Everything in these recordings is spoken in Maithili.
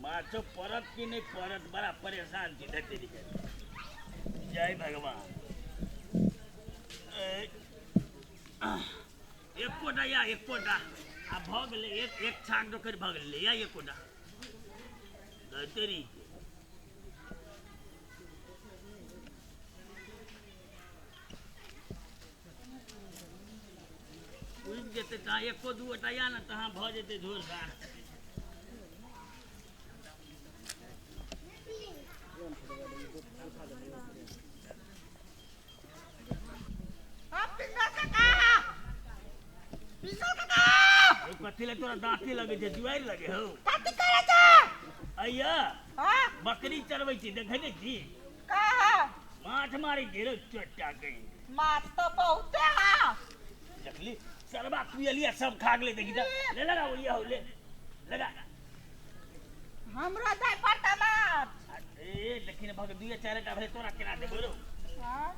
माछो पड़त कि नहि पड़त, बड़ा परेशान छी। धतेरी के, जय भगवान। ए, आह, एकोटा या एकोटा आ भऽ गेलै। एक एक छाक डोकरि भऽ गेलै या एकोटा। धतेरी के, उगि जेतै तहाँ एको दू गोटा या ने, तहाँ भऽ जेतै झोर भार। कथी ले तोरा दाँती लगे छै, जुआरि लगे हौ? कथी करै छै? अइया बकरी चरबै छी, देखै नहि छी? कहाँ? माछ मारै छी रे चोटा कहीं। माछ तऽ बहुते हा। देखली, सरबा कुयलिया सब खा गेलै। देखी तऽ, ले लगा, ओलिया हो, ले लगा। हमरो दै पड़ता माछ। ए देखी ने, भग दुए चारि टा भेलै, तोरा केना देबो रौ? हाँ?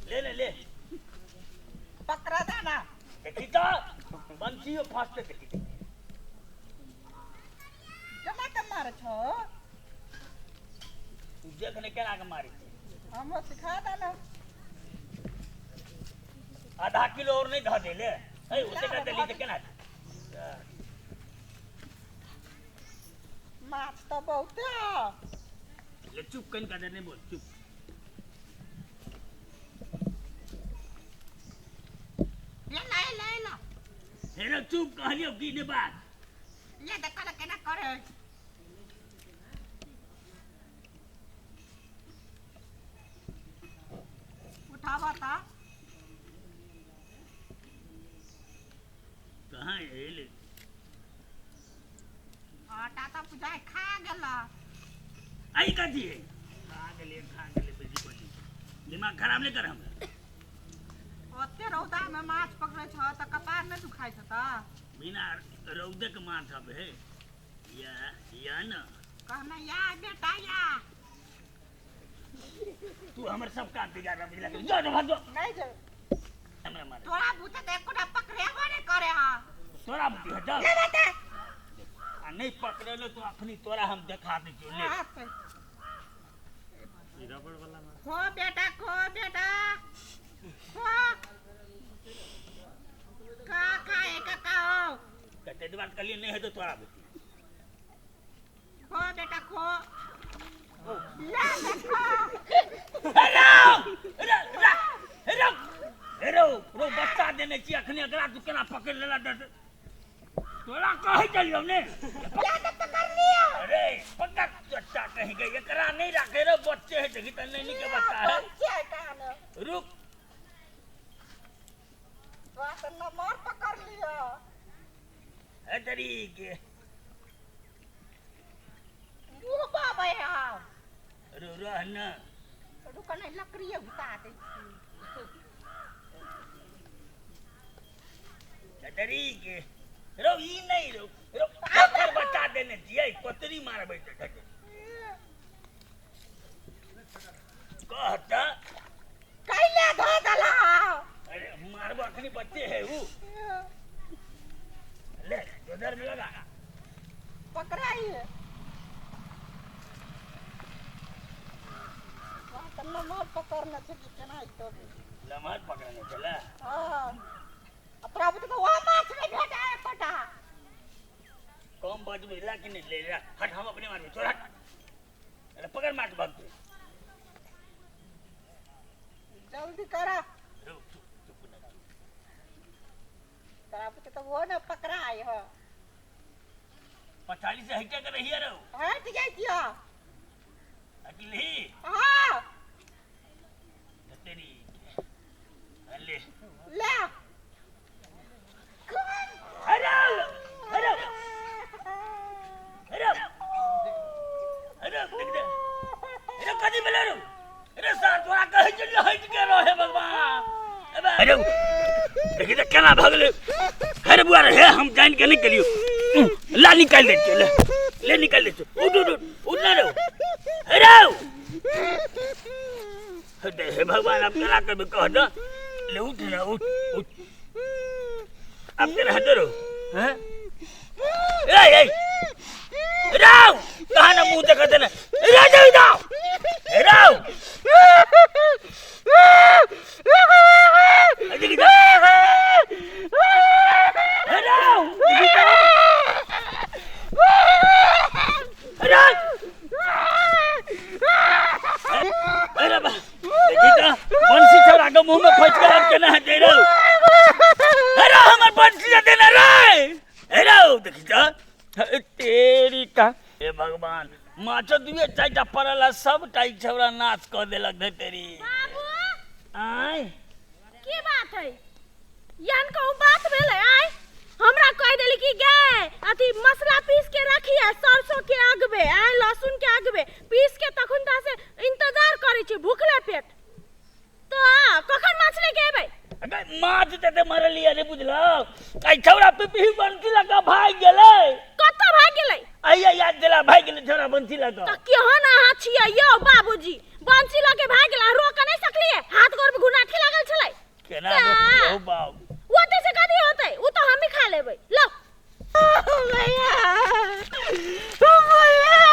ले ले ले। पकड़ा दे ना। देखी तऽ, बंसियो फसते, देखी। केना के मारै छौ? तू देख ने केना के मारै छै। हमरो सिखा दे ना। आधा किलो और नहीं धऽ देले है, ओते का देली तऽ केना? माछ तऽ बहुते हा। ले, चुप कनि का, नहीं बोल, चुप। ले ले ले ले। हे रे, चुप कहलियौ की ने बात। ले, देख ले केना करे। उठावा ता। कहाँ एले? आटा तऽ बुझाइ खा गेल। आई कथी है? खा गेलै, खा गेलै। बेसी बजी, दिमाग खराब नहीं कर हमरा। ओते रौदा में माछ पकड़ै छ तऽ कपार नहि दुखाइ छ तऽ? बिना रौदे के माछ अब है या या न। कहना या बेटा या। तू हमर सब काम बिगाड़ बुझला। जो जो, भाग जो। नहीं जो। हमरा मारे। तोरा बुते तऽ एकोटा पकड़ेबो नहि करे हा। तोरा बुद्धि है, जा। ले बेटा। आ नहीं पकड़ेलो तो अखनी तोरा हम देखा दै छियौ, ले। खो बेटा, खो बेटा, खो। का खाए काका हो? तऽ ताहि दुआरे कहलियै, नहि हेतौ तोरा बुद्धि। खो बेटा, खो। ले देखो। हेलो हेलो हेलो रो, बच्चा देने छी अखने, एकरा तू केना पकड़ लेला? दस तोरा कहै चलियौ ने। क्या तो पकड़ लिया? अरे पकड़, चट्टा कहीं गई। एकरा नहीं राखे रे, बच्चे है, देखी त नहीं के बच्चा है। बच्चे है कहाँ ने? रुक। तोरा तो नमर पकड़ लिया। है तरी के। मुँह बाबे हा। रो रह न। रुक नहीं, लकड़ी घुसा दै छी। तरी के रो, ई नहीं रो रो, पकड़, बच्चा देने छियै, पतरी मारबै तऽ कह तऽ। कैले धो दला? अरे मारबो अखनी, बच्चे है ऊ। ले, उधर में लगा। पकड़ाई है तऽ नमहर पकड़ने छै कि केना हेतौ? लमहर पकड़ने छलै। हाँ, आ तोरा बुते तऽ वहाँ माछ नहि भेटा एकोटा। कम बजबै ला कि नहीं? ले ले, हट, हम अपने मारबै, छोड़, हट। अरे पकड़ माछ, भगतै। जल्दी करा। रुक, चुप चुप ना, चुप। तोरा बुते तऽ वो ने पकड़ाई हो। पछाड़ी से हटे के रहिए रहो। हट जाइ छियौ। हटली? हाँ। तेरी ले। ले। अरे अरे अरे अरे, देख दे। अरे कथी भेलै रौ? अरे सार, तोरा कहै छलियौ हटि के रह। हे भगवान, अरे देखी तऽ केना भऽ गेलै। हे रे बुआ रे, हे, हम जानि के नहि केलियौ। ला, निकालि दै छियौ, ले ले, निकालि दै छियौ। उठ उठ उठ, उठ ना रौ। हे रौ, हे दे, हे भगवान, आब केना करबै, कह दऽ। ले, उठ ना, उठ उठ। आब केना हेतै रौ? हैं, ए ए रौ, कहते ने रे जाऊ जाओ रे बंसी छौड़ा के मुंह में फंस गेल आब केना हेतै रौ अरे हमर बंसी दे देने रे हे रौ देखी तऽ तेरी का हे भगवान माछो दुए चारिटा पड़ल आ सबटा ई छौड़ा नाश कऽ देलक धे तेरी बाबू आय की बात है यान कहूँ बात भेलै आय हमरा कहि देली कि गे अथी मसला पीस के रखिए सरसों के अगबे आय लहसुन के अगबे पीस के तखन ता से इंतजार करै छी भूखले पेट तो कखन माछ लेके एबै अरे माछ ते मरलियै रे बुझलौ आई छौड़ा पिपही बंसी लऽ कऽ भागि गेलै कतऽ भागि गेलै आइया याद दिला भागि गेलै छौड़ा बंसी लऽ कऽ तऽ केहन अहाँ छियै यौ बाबूजी बंसी लऽ के भागि गेला रोक नहि सकलियै हाथ गोर में घुनाठी लागल छलै केना रोकतियै हौ बाप ओते से कथी होतै उ तऽ हमही खा लेबै लो भैया भैया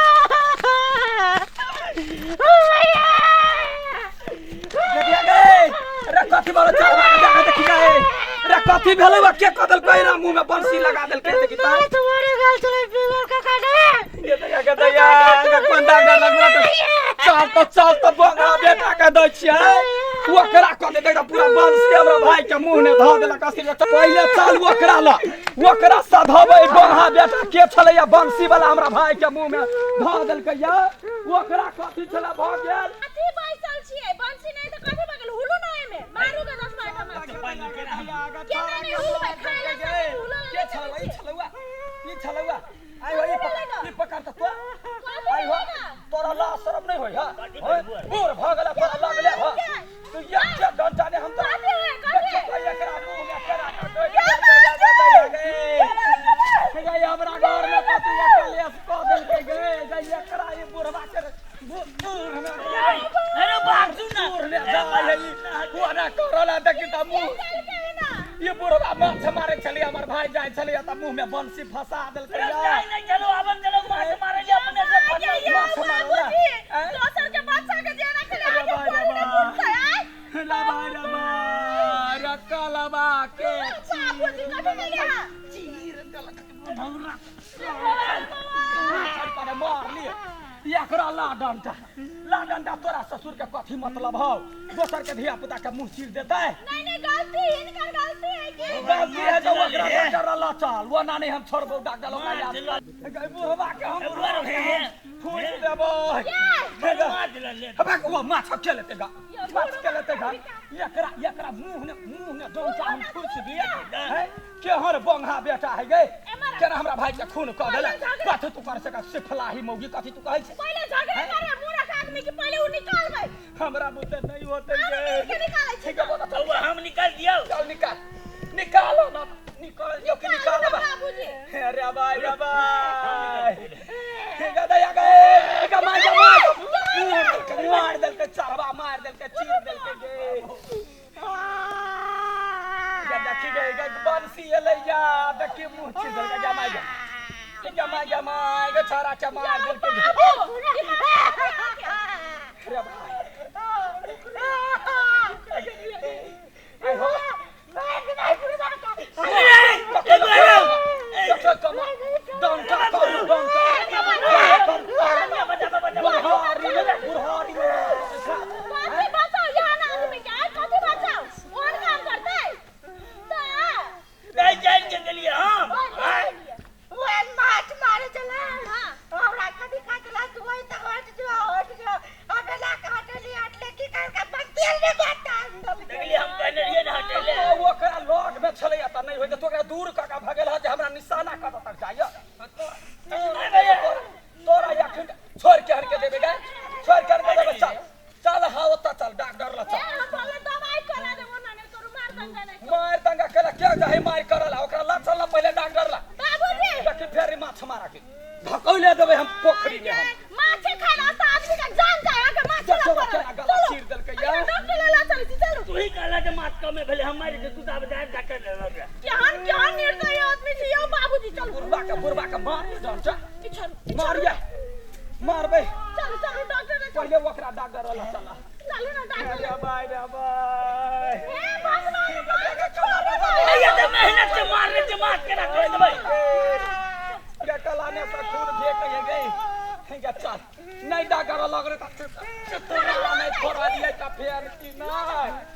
भैया देखिया गे रे कथी बोलो चल देखा देखी गए रे कथी भेलै वा के कदल कहि ना मुंह में बंसी लगा देलकै देखी ता तुम्हारे गाल चले बिगड़ काका ने ये देखा के दैया के कोन डॉक्टर लगला तो चल तो चल तो बंगा बेटा के दै छियै ओकरा कह दे देखा पूरा बंसी हमरा भाई के मुंह ने धऽ देलक असली पहिले चल ओकरा ल ओकरा सधबै बंगा बेटा के छलैया बंसी वाला हमरा भाई के मुंह में धऽ देलकै या ओकरा कथी छला भऽ गेल कथी बैसल छियै बंसी नहि तऽ कथी भऽ गेल हुलू न एमे मारू के 10 बार मार केना नहि हुलबै खाय ला सब हुलू के छलौ ई छलौआ ई छलौआ आइ हो ई पकड़ ई पकड़ त तो आइ हो तोरा ला शरम नहीं होय हा बूढ़ भ गेला तोरा लगले हो तू ये के डंटा ने हम तो कथी है कथी देखो एकरा मुंह में केना के हमरा घर में कथी कलेश क देलकै गे गई एकरा ई बुढ़वा के बूढ़ में अरे बाप सुन ना बूढ़ में जाय है ई कोना करला देखी त मुंह ये बुढ़वा माछ मारे छलियै हमर भाई जाइ छलियै तऽ मुंह में बंसी फंसा देलकै अरे या जाय नहीं चलो आवन चलो माछ मारे ले अपने से फंसा माछ मारला आँय? दोसर के बच्चा के जेना खेले अरे आगे बा रे पढ़ी ने बा। बुझतै आय लबा रबा रकलबा के बाबूजी कथी केलियै अहाँ? चीर देलक बुढ़ौरा पर मार लिए एकरा ला डंडा ला डंडा तोरा ससुर के कथी मतलब हौ दोसर के धिया पुता के मुंह चीर देतै नहीं नहीं गलती हिनकर गलती है कि गलती है जो ओकरा डॉक्टर ला चल वो ना नहीं हम छोड़बो डॉक्टर ओकरा याद गई बुढ़वा के हम बुढ़वा के हम ठूस देबो माछ ले ले हबा वो माछ के लेते गा माछ के लेते गा एकरा एकरा मुंह ने डंटा हम ठूस दिए है केहर बंगा बेटा है गे केना हमरा भाई के खून क देला कथी तू कर सका सिफलाही मौगी कथी तू कहै छै पहिले झगड़ा करे मूर्ख आदमी के पहिले उ निकालबै हमरा बुते नहीं होते हम गे मिलके निकालै छी ठीक है बोला तो हम निकाल दियो चल निकाल निकालो ना निकाल यो के निकाल बा बाबूजी अरे भाई रे भाई ठीक है दया गए का मार मार मार देलकै चरवा मार देलकै चीर देलकै गे या देखी गे गे बंसी एलै या देखी मुंह चीर देलकै जा मार जा मार जा मार गे छाड़ा के मार देलकै गे। अरे भाई आई हो डंका करू डंका बुढ़ारी बुढ़ारी कथी बचाओ यहाँ ना आदमी के आय कथी बचाओ कोन काम करतै तऽ नहीं जान के गेलिए हम आय ओहन माछ मारे चला हाँ। हमरा कथी खा चला तू वही तक हट जो हट जो अब ला के हटली हटले की कर के बंतेल ने बाटा देखलिए हम कहने रहिए ना हटेले ओकरा लग में छलैया तऽ नहि होइत तऽ ओकरा दूर कऽ कऽ भगेल हँ जे हमरा निशाना कतऽ तक जाइया तोरा अखन छोड़ के हन के देबे गे छोड़ के हन के देबे चल चल हाँ ओतऽ चल डॉक्टर लग ए चल हम बोले दवाई करा देबो ना नहीं करू मार दंगा नहीं करू। मार दंगा केला के जाहे मार करला ओकरा ला चल ना पहिले डॉक्टर ला बाबूजी देखी फेर ई माछ मारा के धकौले देबै हम पोखरी में हम माछे खाए ला तऽ आदमी के जान जाए के माछ जा ला चल पड़ल। केना गला चीर देलकै या डॉक्टर ला चलै छी चलू तू ही कहला जे माछ कमे भेलै हम मारि के तू तऽ आब जाय डॉक्टर ले लग केहन केहन निर्दयी आदमी छी यौ बाबूजी चलू बुढ़बा के मार डंटा ई छोड़ू मारिया मारबै। चलू चलू डॉक्टर लग। पहिले ओकरा डॉक्टर लग चला। चलू ना डॉक्टर अरे लग। भाई रे भाई। हे भगवान, बात छोड़ दो। ए तऽ मेहनत से मारने दिमाग केना तोड़ि देबै। गे कलाने से खून फेंक गई गे। चल नहीं डॉक्टर लग रे तऽ तोरा नहीं छोड़ा दिए तऽ फेर की नहीं।